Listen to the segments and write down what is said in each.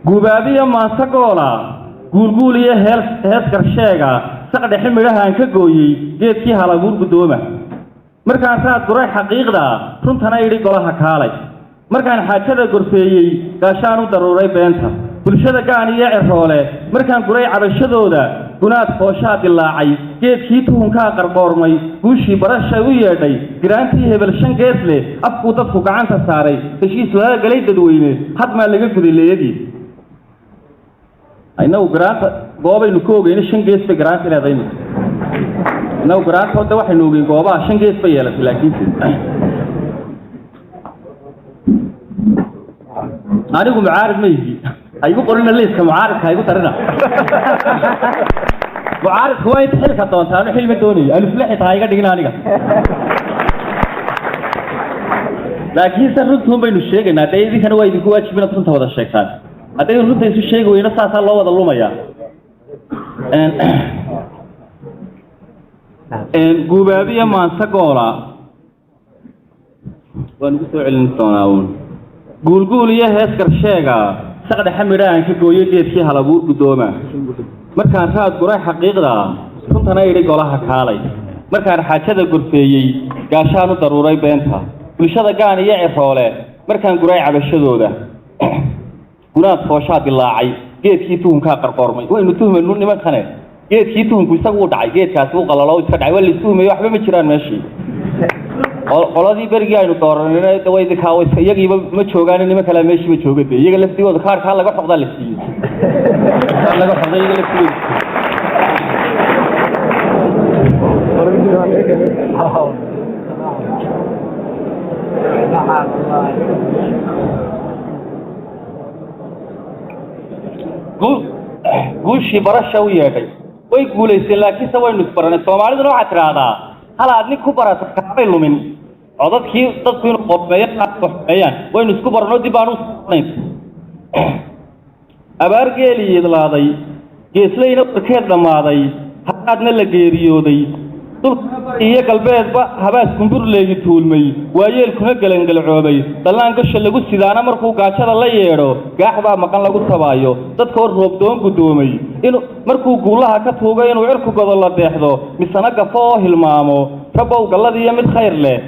Gubaabiyo maanse goola, guulguul iyo heel, hees garsheega, saqdhexe midhahaan ka gooyey geedkii halabuur guddooma. Markaan raad guray xaqiiqda, runtana idhi golaha kaalay, markaan xaajada gorfeeyey, gaashaan u daruuray beenta, bulshada gaan iyo ciroole markaan guray cabashadooda, gunaad fooshaa dilaacay, geedkii tuhunkaa qarqoormay, guushii barashay u yeedhay, giraantii hebel shan gees leh afkuu dadku gacanta saaray, heshiis lala galay dadweyne, hadmaa laga guday leeyadii. Innagu giraanta goobaynu ka ogeyno shan gees bay giraanta leedahay imika. Innagu giraantooda waxaynu ogeyn goobaha shan gees bay yeelatay, laakiinse anigu mucaarid ma ihi. Ha igu qorina liiska mucaaridka, ha igu darina. Mucaaridku waa inta xilka doonta, anu xil ma doonayo, alufle xitaa ha iga dhigin aniga. Laakiinse runtuun baynu sheegaynaa dee, idinkana waa idinku waajib inaad runta wada sheegtaan. Haddaynu runta isu sheegi weyno, saasaa loo wada lumayaa. Guubaabiya maanse goola waan ugu soo celin doonaa uun. Guulguul iyo hees garsheega, saqdhexe midhahaan ka gooyo geedkii halabuur guddooma. Markaan raad guray xaqiiqda, runtana idhi golaha kaalay, markaan xaajada gorfeeyey, gaashaan u daruuray beenta, bulshada gaan iyo ciroole markaan guray cabashadooda, gunaad fooshaa dilaacay, geedkii tuhunkaa qarqoormay. Waynu tuhmaynu nimankane, geedkii tuhunku isagu u dhacay, geedkaasi u qalalo iska dhacay, waa laistuhumayo, waxba ma jiraan meeshii. Qoladii berigii aynu dooranayna way iyagiiba ma joogaan, niman kalea meeshiiba jooga de. Iyaga laftigooda kaarkaa laga xoqdaa la siiyey, kaar laga xoqday iyaga laftigooda. Guushii barasha u yeedhay, way guulaysteen, laakiinse waynu isbaranay. Soomaaliduna waxaad tidhaahdaa, hal aad nin ku barato kaamay lumin. Codadkii dadku inuu qomeeyo qomeeyaan, waynu isku baranoo dib baan u soconayn. Abaar geeli idlaaday, geesleyna warkeed dhammaaday, haraadna la geeriyooday, dhulka iyo galbeedba habaas kumburleegi tuulmay, waayeelkuna gelangelcoobay, dallaan gasha lagu sidaana markuu gaajada la yeedho, gaax baa maqan lagu tabaayo, dadkoo roobdoon guddoomay, inuu markuu guulaha ka tuugo, inuu cirku godo la deexdo, misana gafo oo hilmaamo, rabow galladiiyo mid khayr leh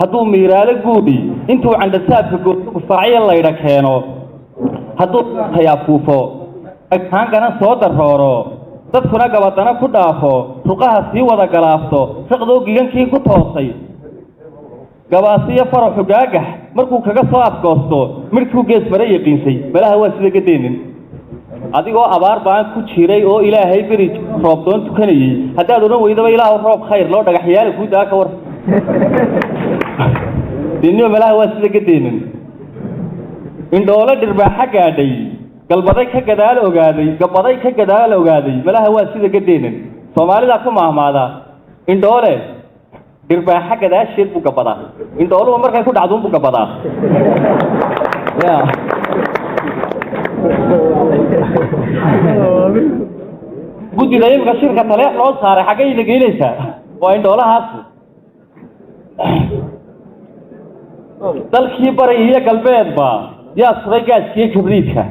hadduu miiraalo guudhi, intuu candhasaabka goosto gufaacyo laydha keeno, hadduu tayaafuufo agtaangana soo darooro, dadkuna gabadana ku dhaafo, ruqaha sii wada galaafto, fiqdoo gigankii ku toosay, gabaasiyo faraxu gaagax markuu kaga soo afgoosto, midhkuu gees mare yaqiinsay, malaha waa sida gadeenin. Adigoo abaar baan ku jiray oo Ilaahay beri roobdoon tukanayey, haddaad odhan weydaba Ilaahu roob khayr loo dhagaxyaala kuu daa, ka war dinimo, malaha waa sida gadeenin. Indhoolo dhirbaaxa gaadhay, galbaday ka gadaal ogaaday, gabaday ka gadaal ogaaday, malaha waa sida gadeenan. Soomaalidaa ku maahmaada, indhoole dhirbaaxa gadaasheed buu gabadaa, indhooluhu markay ku dhacduun buu gabadaa. Ya guddida imika shirka taleex loo saaray xaggayna geynaysaa, waa indhoolahaas. Dalkii bari iyo galbeedba yaa suray gaaskiyo kabriidka,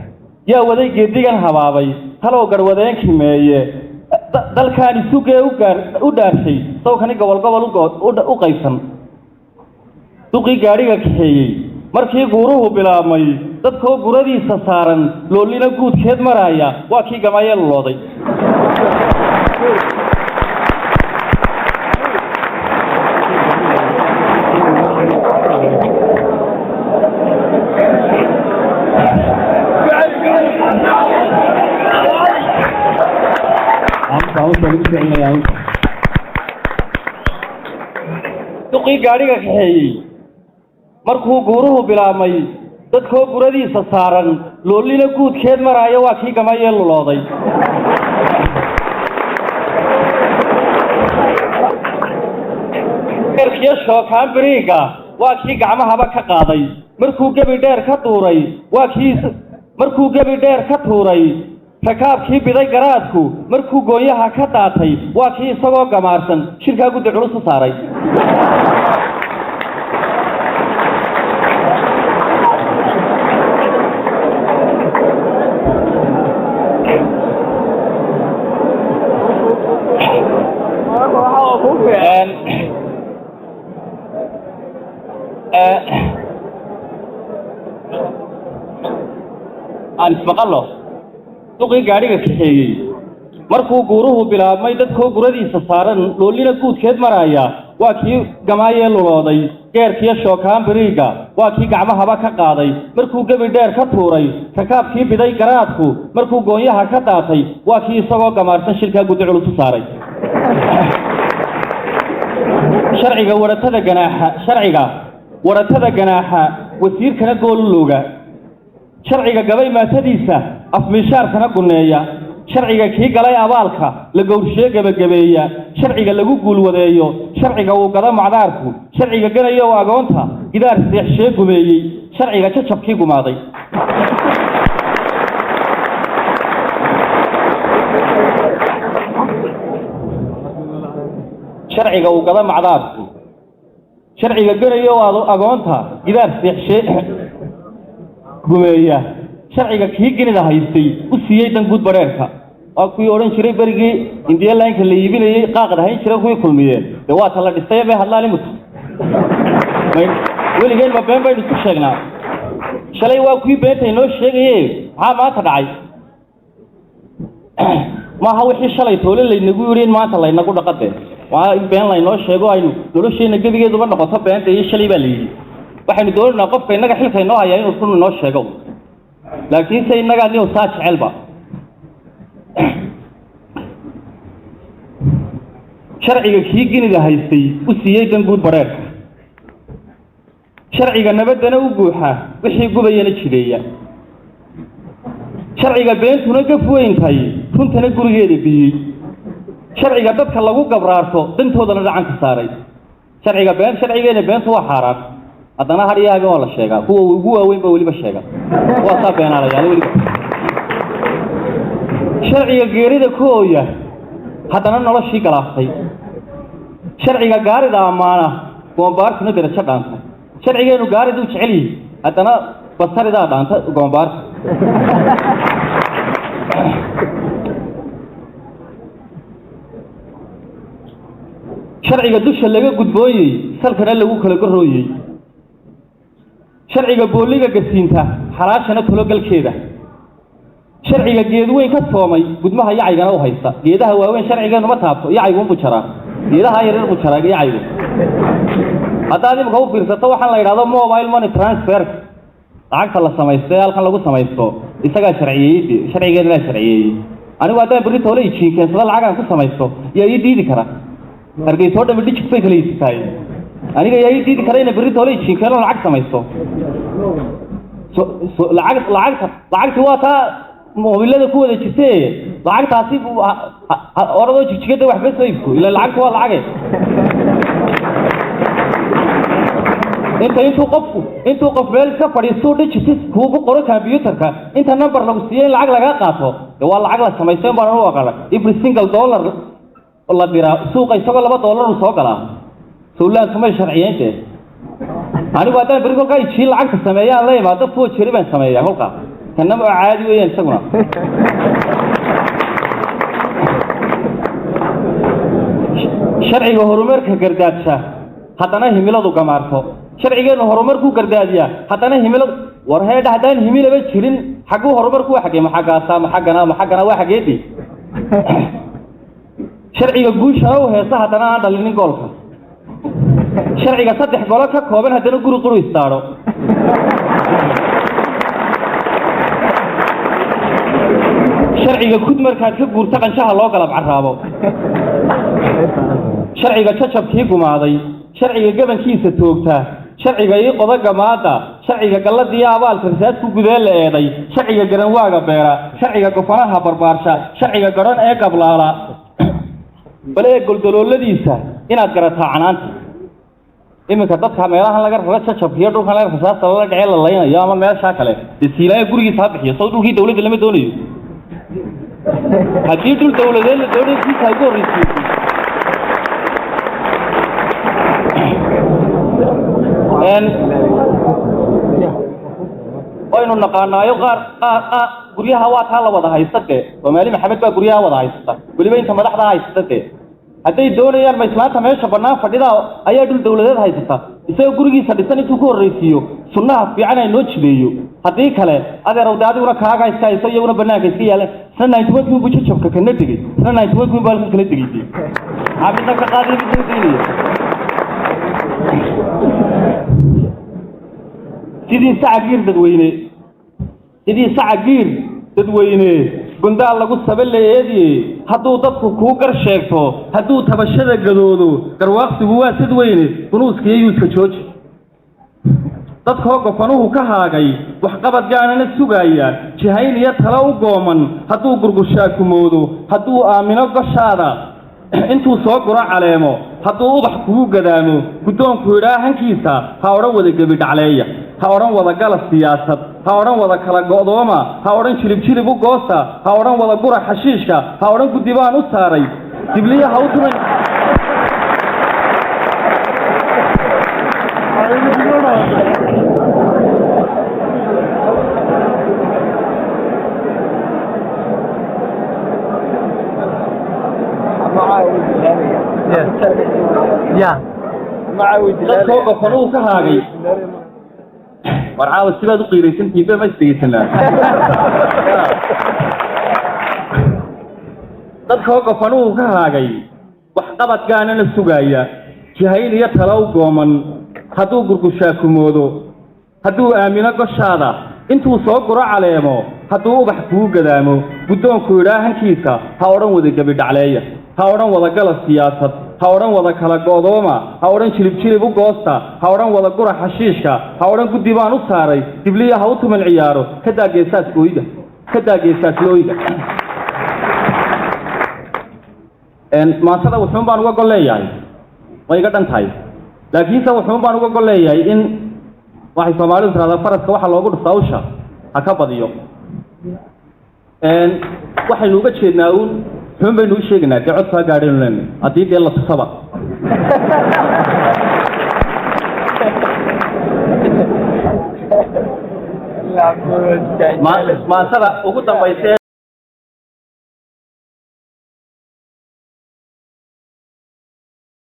yaa waday geedigan habaabay, talow garwadeenki meeye? Dalkan isugee u dhaarshay, sawkani gobol gobol u qaybsan. Duqii gaadhiga kaxeeyey markii guuruhu bilaabmay, dadkoo guradiisa saaran, loolina guudkeed maraaya, waa kii gamayee lulooday. Duqii gaadhiga kaxeeyey markuu guuruhu bilaabmay, dadkoo guradiisa saaran, loolina guudkeed maraaya, waa kii gamayee lulooday. Erkiyo shookaan biriiga waa kii gacmahaba ka qaaday markuu gebi dheer ka tuuray, waa kii markuu gebi dheer ka tuuray rakaabkii biday garaadku, markuu goonyaha ka daatay, waa kii isagoo gamaarsan shirkaa guddi culus u saaray. Aan ismaqallo. Duqii gaadhiga kaxeeyey markuu guuruhu bilaabmay, dadkoo guradiisa saaran, loolina guudkeed maraaya, waa kii gamaayee lulooday. Geerkiyo shookaan biriiga waa kii gacmahaba ka qaaday markuu gebi dheer ka tuuray. Rakaabkii biday garaadku markuu goonyaha ka daatay, waa kii isagoo gamaarsan shilkaa guddi culus u saaray. Sharciga waratada ganaaxa, sharciga waratada ganaaxa, wasiirkana goolu looga. Sharciga gabay maatadiisa, afmiishaarkana gunneeya. Sharciga kii galay abaalka la gowrshee gebagabeeya. Sharciga lagu guulwadeeyo. Sharciga uu gado macdaarku. Sharciga ganayo agoonta gidaar seexshee gumeeyey. Sharciga jajabkii gumaaday. Sharciga uu gado macdaarku, sharciga ganayo agoonta gidaar seexshee gumeeya. Sharciga kii genida haystay u siiyey danguud badheerka, waa kuwii odhan jiray berigii indiya laynka la iibinayey, qaaqda hayn jira kuwii kulmiyeen. Dee waa ta la dhistay bay hadlaan imika. Weligeen ma been baynu isku sheegnaa? Shalay waa kuwii beenta inoo sheegaye, maxaa maanta dhacay? Maaha wixii shalay toole laynagu yidhi in maanta laynagu dhaqade. Waa in been laynoo sheego, aynu nolosheenna gebigeeduba noqoto beenta iyo shalay baa la yidhi. Waxaynu doonaynaa qofka innaga xilka inoo hayaa inuu run inoo sheego, laakiinse innagaa nin saa jecelba. Sharciga kii genida haystay u siiyey danguud badheerka. Sharciga nabaddana u guuxa, wixii gubayana jideeya. Sharciga beentuna gaf weyntahay, runtana gurigeeda biyey. Sharciga dadka lagu gabraarto, dantoodana dhacanka saaray. Sharciga been, sharcigeena beentu waa xaaraan, haddana har iyo habeen waa la sheegaa. Kuwa ugu waaweyn baa weliba sheega, kuwaasaa beenaalayaal weliba. Sharciga geerida ku ooya, haddana noloshii galaaftay. Sharciga gaarida ammaana, goombaartuna derajo dhaanta. Sharcigeenu gaariduu jecel yihi, haddana basaridaa dhaanta goombaarta. Sharciga dusha laga gudbooyey, salkana lagu kala garooyey. Sharciga booliga gasiinta, xalaashana talogalkeeda. Sharciga geed weyn ka soomay, gudmaha yacaygana u haysta. Geedaha waaweyn sharcigeenu ma taabto, yacayguunbuu jaraa, geedaha yaryar buu jaraa yacaygu. Haddaad imika u fiirsato, waxaan la yidhahdo mobile money transfer, lacagta la samaysto ee halkan lagu samaysto, isagaa sharciyeeyey de, sharcigeenanaa sharciyeeyey. Anigu haddaan berri toole ijiin keensado, lacagaan ku samaysto, yaa ii diidi kara? Hargeysa oo dhami digit bay kala iibsataay, aniga yaa ii diidi kara ina berri toole ijiin keeno lacag samaysto? So lacag, lacagta, lacagti waa taa moobilada ku wada jirte. Lacagtaasi oradoo jigjigada wax ka soo iibso, ila lacagtu waa lacage. Inta intuu qofku, intuu qof meel iska fadhiistuu digitis kuugu qoro computerka, inta number lagu siiyo in lacag lagaa qaato, de waa lacag la samaysto baan u aqala. Every single dollar la diraa suuqa isagoo $2 uu soo galaa. Sowlaanku may sharciyeyn dee. Anigu haddaan berri kolkaa ijiin lacagta sameeyaan la imaado, forgery baan sameeyaa kolkaa, tanna waa caadi weeyaan isaguna. Sharciga horumarka gardaadsha, haddana himiladu gamaarto. Sharcigeenu horumarkuu gardaadiyaa, haddana himiladu war heedha, haddaan himilaba jirin xagguu horumarku waa xaggee? Maxaggaasaa, maxaggana, maxaggana waa xaggeedii? Sharciga guushana u heesa, haddana aan dhalinin goolka. Sharciga saddex golo ka kooban, haddana guri quru istaadho. Sharciga kud markaad ka guurto, qanshaha loo galab carraabo. Sharciga jajabkii gumaaday. Sharciga gabankiisa toogta. Sharciga ii qoda gamaada. Sharciga galladiiyo abaalka rasaas ku gudee la eeday. Sharciga garanwaaga beera. Sharciga gofanaha barbaarsha. Sharciga gadhan ee gablaala, bal ee goldalooladiisa inaad garataa canaanta. Iminka dadka meelahan laga raro jajabkiiyo dhulkan laga rasaasta lala dhacee la laynayo ama meeshaa kale, dee siilaayo gurigiisa ha bixiyo, soo dhulkii dawladda lama doonayo. Haddii dhul dawladeed la doonayo, kiisa ha ugu horreysiiyo. Waynu naqaanaayo qaar qaar qaar guryaha waa taa la wada haysta dee. Soomaali Maxamed baa guryaha wada haysata, weliba inta madaxda haysata dee. Hadday doonayaan, ma islaanta meesha bannaan fadhida ayaa dhul dawladeed haysata? Isagoo gurigiisa dhisan intuu ku horraysiiyo sunnaha fiican ay noo jideeyo. Haddii kale, adeerow, de adiguna kaaga iska hayso, iyaguna banaanka iska yaalan. Isna 91 buu jajabka kana degay, isna 91 buu halkan kala degay. Dee maxaa midna ka qaadaya, midna u daynaya? Sidii saca giir dadweyne, sidii saca giir dadweyne gundaal lagu saba leeediye, hadduu dadku kuu gar sheegto, hadduu tabashada gadoodo, garwaaqsigu waa sad weyne. Gunuuska iyo yuuska jooji. Dadkoo gofanuhu ka haagay, waxqabad gaanana sugaaya, jihayn iyo talo u gooman, hadduu gurgushaa kumoodo, hadduu aamino goshaada, intuu soo guro caleemo, hadduu ubax kugu gadaamo, guddoonku idhaa hankiisa, ha odhan wada gebi dhacleeya, ha odhan wada gala siyaasad, ha odhan wada kala go'dooma, ha odhan jilib jilib u goosta, ha odhan wada gura xashiishka, ha odhan guddi baan u saaray, dibliya ha u tuman. Dadkoo gofanuhu ka haagay. War caawa sibaad u qiiraysantihiin be, ma isdhegeysanaa? Dadkoo gofanuhu ka haagay, waxqabad gaanana sugaaya, jihayn iyo talo u gooman, hadduu gurgushaa kumoodo, hadduu aamino goshaada, intuu soo guro caleemo, hadduu ubax kugu gadaamo, guddoonku idhaa hankiisa, ha odhan wada gebi dhacleeya, ha odhan wada gala siyaasad, ha odhan wada kala go'dooma, ha odhan jilib jilib u goosta, ha odhan wada gura xashiishka, ha odhan guddi baan u saaray, dibliya ha u tuman ciyaaro. Ka daa geesaas ooyga, ka daa geesaas looyga. Maantada wuxuun baan uga gol leeyahay, way iga dhan tahay, laakiinse wuxuun baan uga gol leeyahay in waxay Soomaalidu tiraahdaa faraska waxaa loogu dhuftaa usha ha ka badiyo. Waxaynu uga jeednaa uun xun baynu u sheegaynaa, dee codkaa gaadhaynu leenahay haddii dee la tusaba. Maantada ugu dambaysa.